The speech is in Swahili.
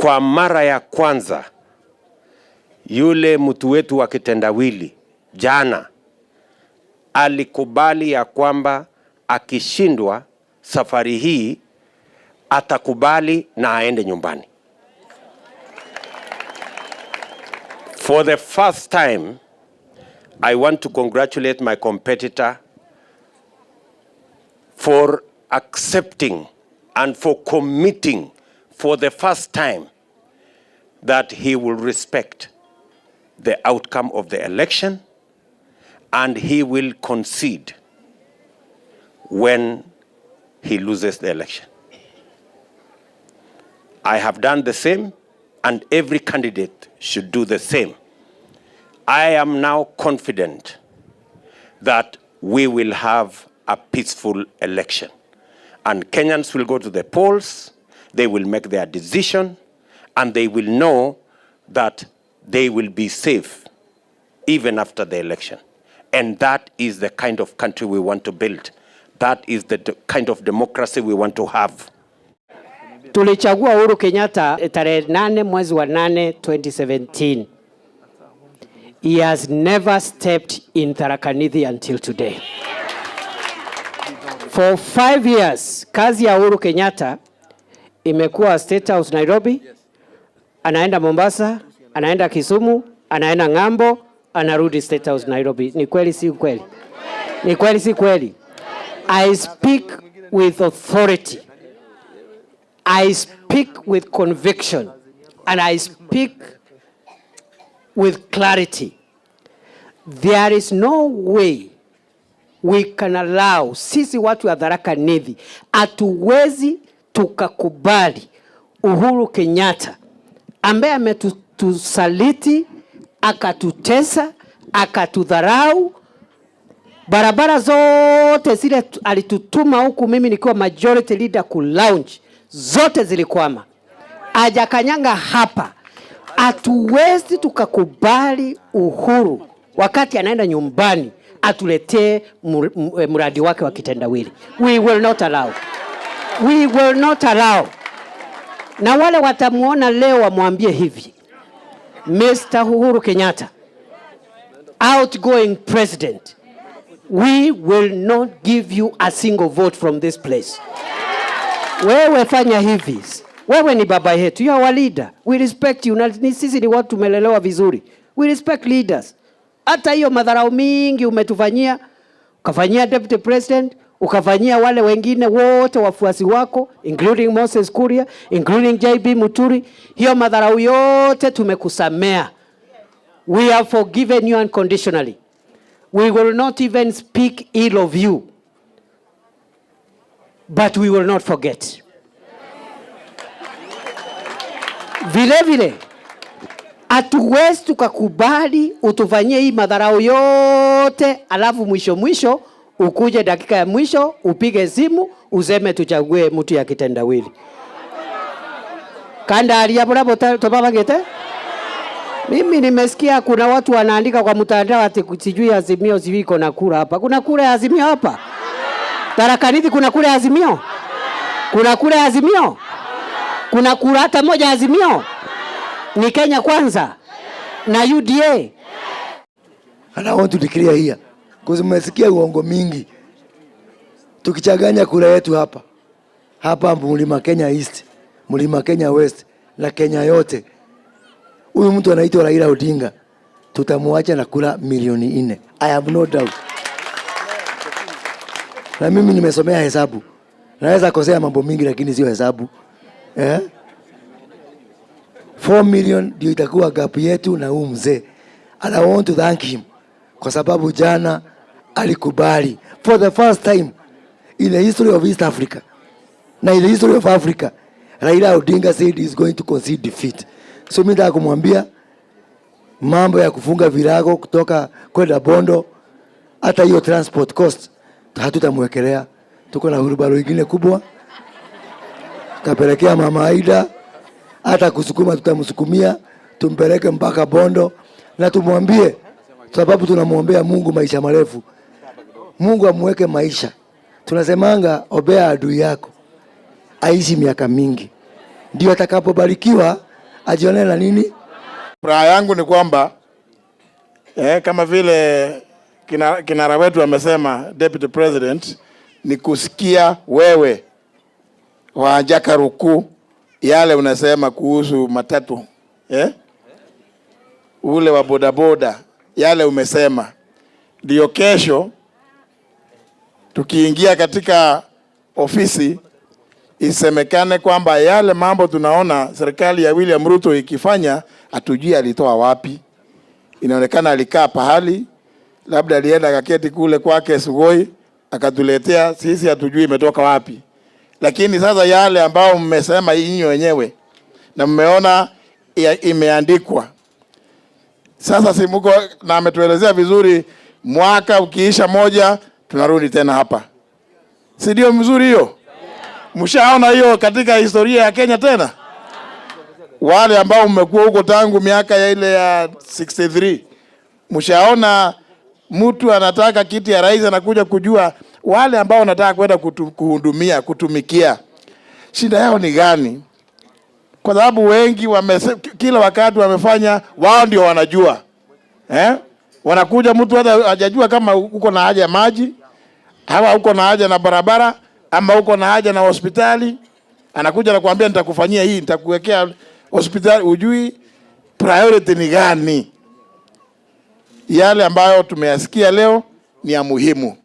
Kwa mara ya kwanza yule mtu wetu wa kitendawili jana alikubali ya kwamba akishindwa safari hii atakubali na aende nyumbani. For the first time, I want to congratulate my competitor for accepting and for committing for the first time that he will respect the outcome of the election and he will concede when he loses the election. I have done the same, and every candidate should do the same. I am now confident that we will have a peaceful election. And Kenyans will go to the polls, they will make their decision, and they will know that they will be safe even after the election. And that is the kind of country we want to build. That is the kind of democracy we want to have. Tulichagua Uhuru Kenyatta tarehe 8 mwezi wa 8 2017. He has never stepped in Tharaka Nithi until today. For 5 years, kazi ya Uhuru Kenyatta imekuwa State House Nairobi, anaenda Mombasa, anaenda Kisumu, anaenda ng'ambo, anarudi State House Nairobi. Ni kweli si kweli? Ni kweli si kweli? I speak with authority. I speak with conviction and I speak with clarity. There is no way we can allow, sisi watu wa Tharaka Nithi hatuwezi tukakubali Uhuru Kenyatta ambaye ametusaliti, akatutesa, akatudharau. Barabara zote zile alitutuma huku, mimi nikiwa majority leader ku launch, zote zilikwama. Hajakanyanga hapa. Hatuwezi tukakubali Uhuru wakati anaenda nyumbani atuletee mradi wake wa kitendawili. We will not allow. We will not allow. Na wale watamuona leo wamwambie hivi, Mr. Uhuru Kenyatta, outgoing president, we will not give you a single vote from this place. Wewe fanya hivi. Wewe ni baba yetu, you are our leader. We respect you. Na ni sisi ni watu tumelelewa vizuri. We respect leaders. Hata hiyo madharau mingi umetufanyia, ukafanyia deputy president, ukafanyia wale wengine wote wafuasi wako, including Moses Kuria, including JB Muturi. Hiyo madharau yote tumekusamea. We have forgiven you unconditionally. We will not even speak ill of you. But we will not forget. Vile vile hatuwezi tukakubali utufanyie hii madharau yote, alafu mwisho mwisho ukuje dakika ya mwisho upige simu useme tuchague mtu ya kitendawili. Kanda alia bora tobabagete. Mimi nimesikia kuna watu wanaandika kwa mtandao ati sijui Azimio sijui iko na kura hapa. Kuna kura ya Azimio hapa? Tharaka Nithi kuna kura ya Azimio? Kuna kura ya Azimio? Kuna kura hata moja ya Azimio? Ni Kenya Kwanza na UDA. And I want to declare here, because mmesikia uongo mingi. Tukichanganya kura yetu hapa, hapa Mlima Kenya East, Mlima Kenya West na Kenya yote, huyu mtu anaitwa Raila Odinga tutamwacha na kura milioni 4. I have no doubt. Na mimi nimesomea hesabu. Naweza kosea mambo mingi lakini sio hesabu. 4 million ndio itakuwa gap yetu na huyu mzee. And I want to thank him kwa sababu jana alikubali for the first time in the history of East Africa na in the history of Africa, Raila Odinga said he is going to concede defeat. So mimi nataka kumwambia mambo ya kufunga virago kutoka kwenda Bondo, hata hiyo transport cost hatutamwekelea. Tuko na hurubaro ingine kubwa tutapelekea Mama Aida, hata kusukuma tutamsukumia, tumpeleke mpaka Bondo na tumwambie, sababu tunamwombea Mungu maisha marefu, Mungu amweke maisha. Tunasemanga ombea adui yako aishi miaka mingi, ndio atakapobarikiwa Ajionee na nini? Furaha yangu ni kwamba kama vile kinara wetu amesema, Deputy President, ni kusikia wewe Wanja Karuku yale unasema kuhusu matatu, ule wa bodaboda, yale umesema, ndio kesho tukiingia katika ofisi isemekane kwamba yale mambo tunaona serikali ya William Ruto ikifanya, hatujui alitoa wapi. Inaonekana alikaa pahali, labda alienda akaketi kule kwake Sugoi akatuletea sisi, hatujui imetoka wapi. Lakini sasa yale ambao mmesema nyinyi wenyewe na mmeona imeandikwa sasa, si mko na ametuelezea vizuri, mwaka ukiisha moja tunarudi tena hapa, si ndio? Mzuri hiyo. Mshaona hiyo katika historia ya Kenya tena? Wale ambao mmekuwa huko tangu miaka ya ile ya 63, mshaona mtu anataka kiti ya rais anakuja kujua wale ambao wanataka kwenda kuhudumia, kutumikia, shida yao ni gani? Kwa sababu wengi kila wakati wamefanya wao ndio wanajua, eh? Wanakuja mtu hata hajajua kama uko na haja ya maji ama uko na haja na barabara ama uko na haja na hospitali, anakuja nakuambia nitakufanyia hii, nitakuwekea hospitali, hujui priority ni gani. Yale ambayo tumeyasikia leo ni ya muhimu.